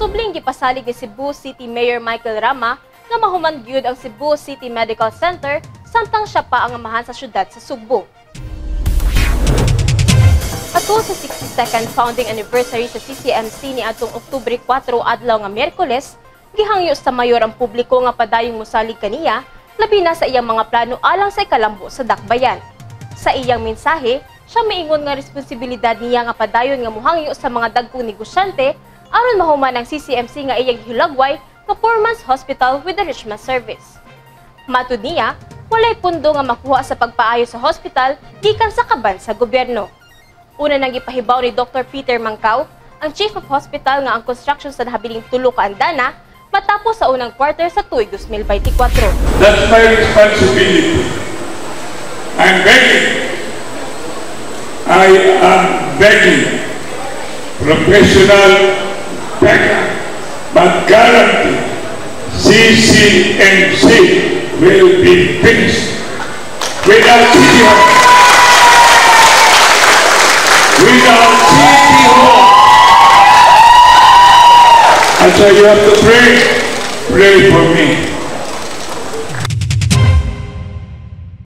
Subling gipasalig ni Cebu City Mayor Michael Rama nga mahuman gyud ang Cebu City Medical Center samtang siya pa ang amahan sa syudad sa Sugbo. Ato sa 62nd founding anniversary sa CCMC ni atong Oktubre 4, adlaw nga Miyerkules, gihangyo sa mayor ang publiko nga padayong mosalig kaniya, labi na sa iyang mga plano alang sa ikalambo sa dakbayan. Sa iyang mensahe, siya miingon nga responsibilidad niya nga padayon nga muhangyo sa mga dagkong negosyante aron mahuman ang CCMC nga iyang gihulagway nga poor man's hospital with the rich man's service. Matud niya, walay pundo nga makuha sa pagpaayo sa hospital gikan sa kaban sa gobyerno. Una nang gipahibaw ni Dr. Peter Mangkaw, ang Chief of Hospital, nga ang construction sa nahabiling 3 ka andana matapos sa unang quarter sa tuig 2024. That's my responsibility. I'm begging. I am begging. Professional beggar. But guarantee, CCMC will be finished without City Hall. Without City Hall. And so you have to pray. Pray for me.